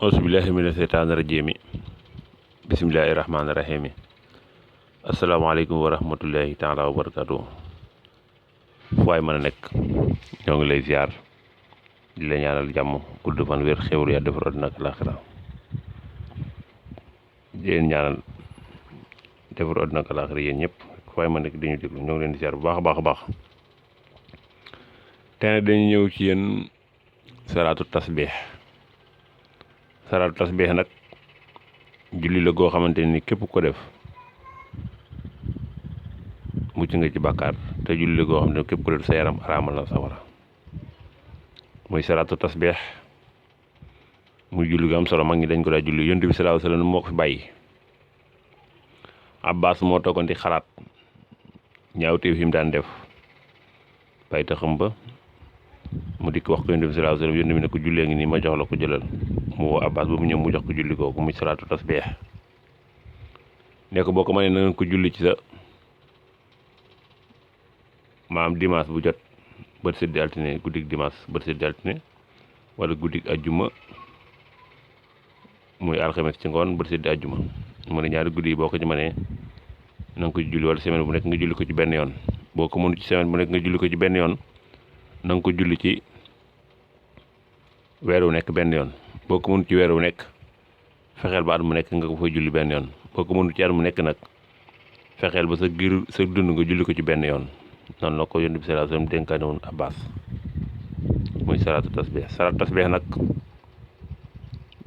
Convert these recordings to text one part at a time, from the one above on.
auzubillahi mina seytaani rajiimi bismillahi rahmaani rahiimi asalaamaaleykum wa rahmatullahi taala wa barakaatu fu waay mën a nekk ñoo ngi lay ziar di la ñaanal jàmm gudd fan wér xéwal ya defar àddina ak laaxira di leen ñaanal defar àddina ak laaxira yéen ñëpp fu waay mën a nekk di ñu déglu ñoo ngi leen di ziar bu baax a baax a baax tey nag dañu ñëw ci yéen salaatu tasbiix nag julli la goo xamante ni képp ko def mucc nga ci bàkkaar te julli la goo xam ne képp ko def sa yaram araamal na sawara muy salaatu tasbiix muy julli gu am solo mag ñi dañ ko daa julli yonent bi sallallahu alayhi wasallam moo ko fi bàyyi. Abbas moo toogoon di xalaat ñaawteef yi mu daan def bàyyi taxam ba mu dikk wax ko yonent bi sallallahu alayhi wasallam yonent bi ne ko jullee ngi nii ma jox la ko jëlal mu woo Abbas ba mu ñëw mu jox ko julli kooku muy salaatu tasbiix ne ko boo ko mënee na ngeen ko julli ci sa maam dimanche bu jot bët seddi altine guddik dimanche bët seddi altine wala guddik ajjuma muy alxames ci ngoon bët seddi ajjuma mu ne ñaari guddi yi boo ko ci mënee na nga ko julli wala semaine bu nekk nga julli ko ci benn yoon boo ko mënu ci semaine bu nekk nga julli ko ci benn yoon na nga ko julli ci weer wu nekk benn yoon boo ko mënu ci weer wu nekk fexeel ba at mu nekk nga ko fa julli benn yoon boo ko mënu ci at mu nekk nag fexeel ba sa dund nga julli ko ci benn yoon noonu la ko yonent bi sallallahu alayhi wasallam dénkaane woon Abbas muy salaatu tasbiix nag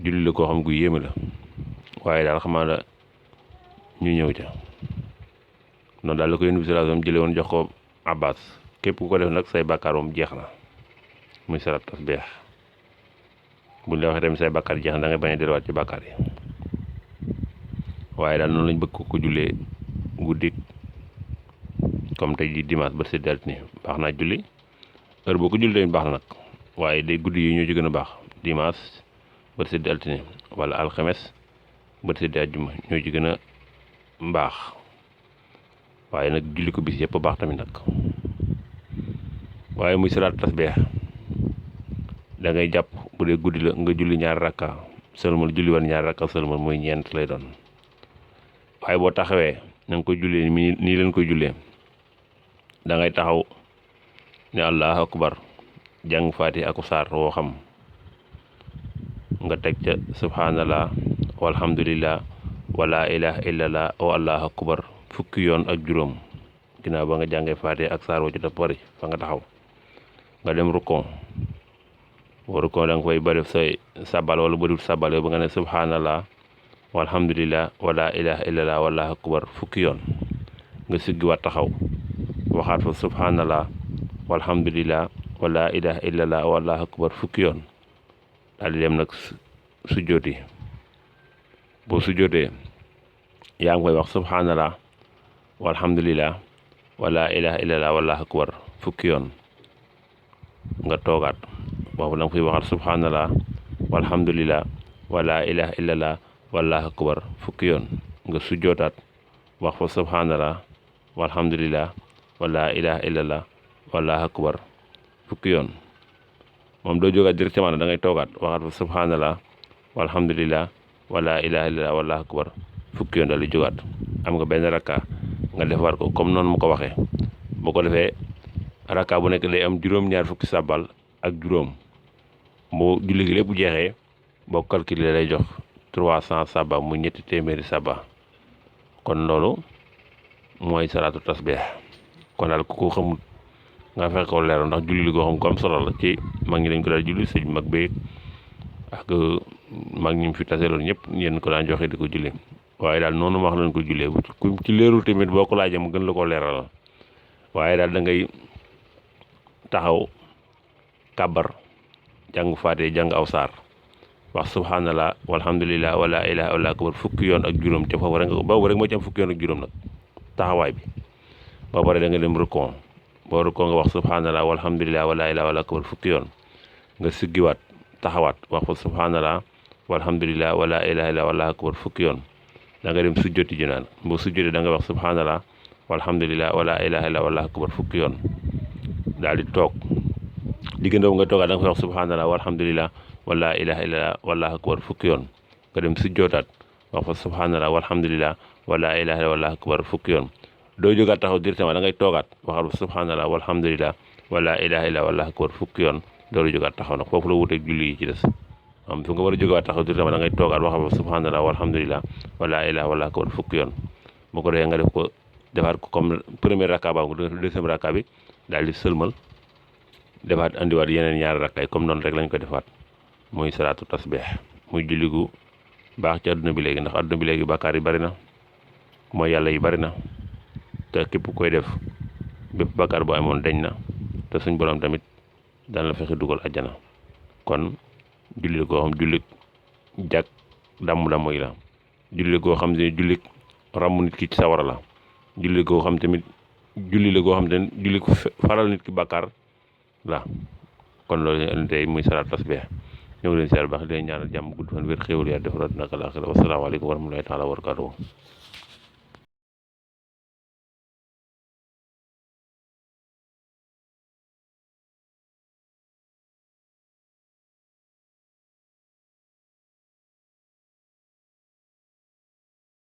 julli la koo xam gu yéeme la waaye daal xamaa la ñu ñëw ca noonu daal la ko yonent bi sallallahu alayhi wasallam jële woon jox ko Abbas képp ku ko def nag say bàkkaar moom jeex na muy salaatu tasbiix buñ la waxee tamit say bàkkaar jeex na da ngay bañ a delluwaat ci bàkkaar yi waaye daal noonu lañ bëgg ko jullee guddik comme tey ji dimanche ba seddi altine baax naa julli heure boo ko julli tamit baax na nag waaye day guddi yi ñoo ci gën a baax dimanche ba seddi altine wala alxames ba seddi àjjuma ñoo ci gën a mbaax waaye nag julli ko bis yëpp baax tamit nag waaye muy salaatu tasbiix da ngay jàpp bu dee guddi la nga julli ñaar rakka sëlmal julli woon ñaar rakka sëlmal muy ñeent lay doon waaye boo taxawee na nga koy jullee nii leen koy jullee da ngay taxaw ne allahu akbar jàng faati aku saar woo xam nga teg ca subhanallah walhamdulillah wala ilaha illallah wa allahu akbar fukki yoon ak juróom ginnaaw ba nga jàngee faati ak saar woo ci daf bari fa nga taxaw nga dem rukkon boo rukkon da nga fay bari say sabal wala bariwul sabal ba nga ne subhanallah walhamdulillah wala ilaha illallah wallahu akbar fukki yoon nga siggiwaat taxaw waxaat fa subhanallah walhamdulillah wala ilaha illallah wallahu akbar fukki yoon daal di dem nag sujjooti boo sujjootee yaa ngi koy wax subhanallah walhamdulillah wala ilaha illallah wallahu akbar fukki yoon nga toogaat boobu da nga koy waxaat subhanallah walhamdulillah wala ilaha illallah wallahu akbar fukki yoon nga sujjootaat wax fa subhanallah walhamdulillah wala ilaha illallah wallahu akbar fukki yoon moom doo jógaat directement da ngay toogaat waxaat fa subhanallah walhamdulillah wala ilaha illallah wallahu akbar fukki yoon daal di jógaat am nga benn rakka nga defar ko comme noonu mu ko waxee boo ko defee rakka bu nekk day am juróom-ñaar fukki sabal ak juróom boo julli gi lépp jeexee boo calculer lay jox 300 saba mu ñetti téeméeri saba kon loolu mooy salaatu tasbiix kon daal ku ko xamul nga fekk ko leeral ndax julli li goo xam ko am solo la ci mag ñi dañ ko daal julli sëñ mag beeg ak mag ñi fi taseloon ñëpp yéen ko daan joxe di ko julli waaye daal noonu ma wax lañ ko jullee ku ci leerul tamit boo ko laajee mu gën la ko leeral waaye daal da ngay taxaw kàbbar jàng faate jàng aw saar wax subhanallah walhamdulillah wala ilaha illa akbar fukki yoon ak juróom ca foofu rek boobu rek moo ci am fukki yoon ak juróom nag taxawaay bi boo pare da nga dem rukkon boo rukkon nga wax subhanallah walhamdulillah wala ilaha illa akbar fukki yoon nga siggiwaat taxawaat wax fa subhanallah walhamdulillah wala ilaha illa wallahu akbar fukki yoon da nga dem sujjoti ji naan boo sujjoti da nga wax subhanallah walhamdulillah wala ilaha illa wallahu akbar fukki yoon daal di toog diggante boobu nga toogaat da nga fay wax subhanallah walhamdulillah wala ilaha illallah wallahu akbar fukki yoon nga dem sujjootaat wax fa subhanallah walhamdulillah wala ilaha illallah wallahu akbar fukki yoon doo jógaat taxaw directement da ngay toogaat waxal fa subhanallah walhamdulillah wala ilaha illallah wallahu akbar fukki yoon dooru jógaat taxaw nag foofu la wuteeg julli yi ci des am fu nga war a jógaat taxaw directement da ngay toogaat waxal fa subhanallah walhamdulillah wala ilaha wallahu akbar fukki yoon bu ko defee nga def ko defaat ko comme premier rakka ba deuxième rakka bi daal di sëlmal defaat andiwaat yeneen ñaari rakka yi comme noonu rek lañ ko defaat muy salaatu tasbih muy julli gu baax ci àdduna bi léegi ndax àdduna bi léegi bàkkaar yi bari na mooy yàlla yi bari na te képp koy def bépp bàkkaar bu amoon deñ na te suñ borom tamit dana la fexe dugal àjjana kon julli goo xam julli jag damm yi la julli goo xam ne julli ràmm nit ki ci sawara la julli goo xam tamit julli la goo xam te julli ko faral nit ki bàkkaar la kon loolu indi tey muy salaat tasbih ñoo ngi leen siyaar baax di leen ñaanal jàmm gudd fan wér xéwal yaa defaraat naka laaxira wasalaamaaleykum wa rahmatullahi taala wa barakatuh